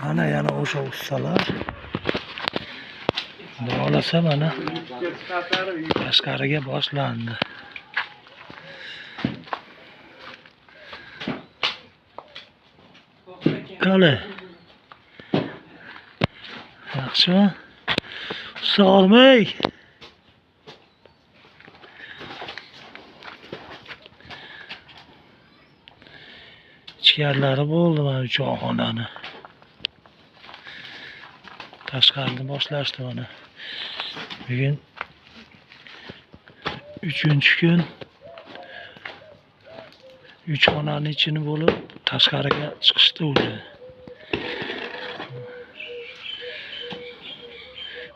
Mana yana o'sha ustalar. Xudo xohlasa mana tashqariga boshlandi. Qani? Yaxshimi? Usta olmay. Ichkarilari bo'ldi mana choyxonani. Tashqarini boshlashdi mana. Bugun 3-kun 3 xonani ichini bo'lib tashqariga chiqishdi уже.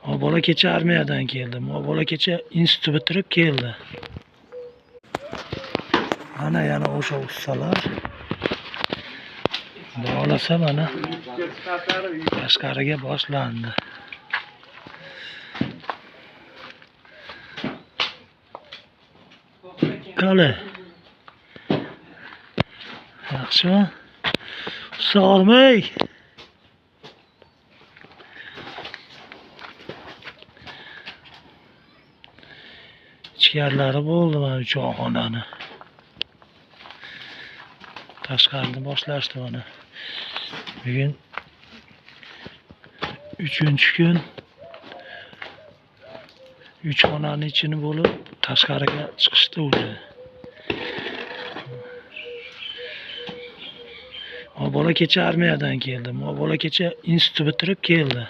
O bola kecha armiyadan keldi. O bola kecha institut bitirib keldi. Mana yana o'sha ustalar. Xudo xohlasa mana tashqariga boshlandi. Qani? Yaxshimi? Usta olmay. Ichkarilari bo'ldi mana choyxonani. Tashqarini boshlashdi mana. Bugun 3-kun 3 xonani ichini bo'lib tashqariga chiqishdi уже. O bola kecha armiyadan keldi. O bola kecha institut bitirib keldi.